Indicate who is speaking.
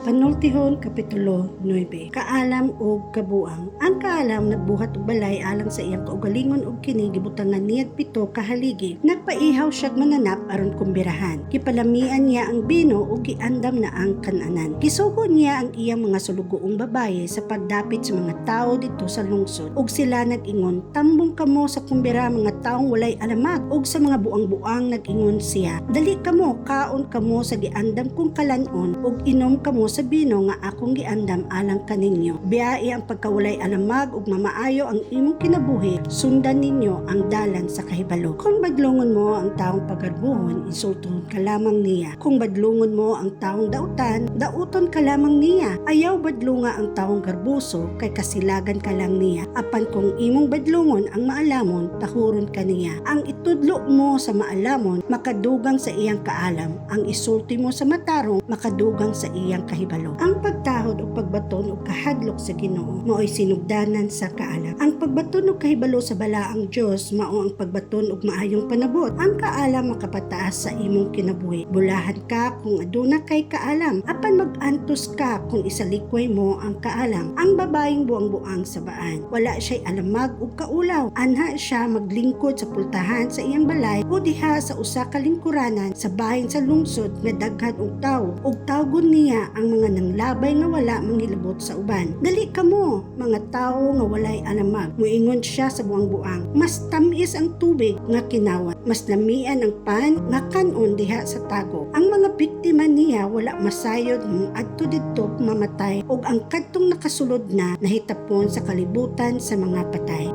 Speaker 1: Panultihon Kapitulo 9. Kaalam ug kabuang. Ang kaalam nagbuhat og balay alang sa iyang kaugalingon ug kini gibutangan niyag pito ka haligi. Nagpaihaw siyag mananap aron kumbirahan. Gipalamian niya ang bino ug giandam na ang kananan. Gisugo niya ang iyang mga sulugoong babaye sa pagdapit sa mga tawo didto sa lungsod ug sila nag-ingon, "Tambong kamo sa kumbira, mga taong walay alamag." Ug sa mga buang-buang nag-ingon siya, "Dali kamo, kaon kamo sa giandam kong kalan-on ug inom kamo sa bino nga akong giandam alang kaninyo. Biyai ang pagkawalay alamag ug mamaayo ang imong kinabuhi. Sundan ninyo ang dalan sa kahibalo." Kung badlongon mo ang taong pagarbuhon, insultuhon ka lamang niya. Kung badlongon mo ang taong dautan, dauton ka lamang niya. Ayaw badlonga ang taong garboso kay kasilagan ka lang niya. Apan kung imong badlongon ang maalamon, tahuron ka niya. Ang itudlo mo sa maalamon, makadugang sa iyang kaalam. Ang isulti mo sa matarong, makadugang sa iyang kahibalo. Ang pagtahod o pagbaton og kahadlok sa Ginoo mao'y sinugdanan sa kaalam. Ang pagbaton og kahibalo sa balaang Dios mao ang pagbaton og maayong panabot. Ang kaalam makapataas sa imong kinabuhi. Bulahan ka kung aduna kay kaalam, apan mag-antos ka kung isalikway mo ang kaalam. Ang babayeng buang-buang sa baan, wala siya'y alamag ug kaulaw. Anha siya maglingkod sa pultahan sa iyang balay o diha sa usa ka lingkuranan sa bahin sa lungsod nga daghan og tawo, ug tawgon niya ang mga nanglabay nga wala manghilabot sa uban. "Dali kamo, mga tawo nga walay alamag," muingon siya sa buang-buang. Mas tamis ang tubig nga kinawat, mas lamian ang pan nga kanon diha sa tago. Ang mga biktima niya wala masayod nga moadto didto mamatay, ug ang kadtong nakasulod na nahitapon sa kalibutan sa mga patay.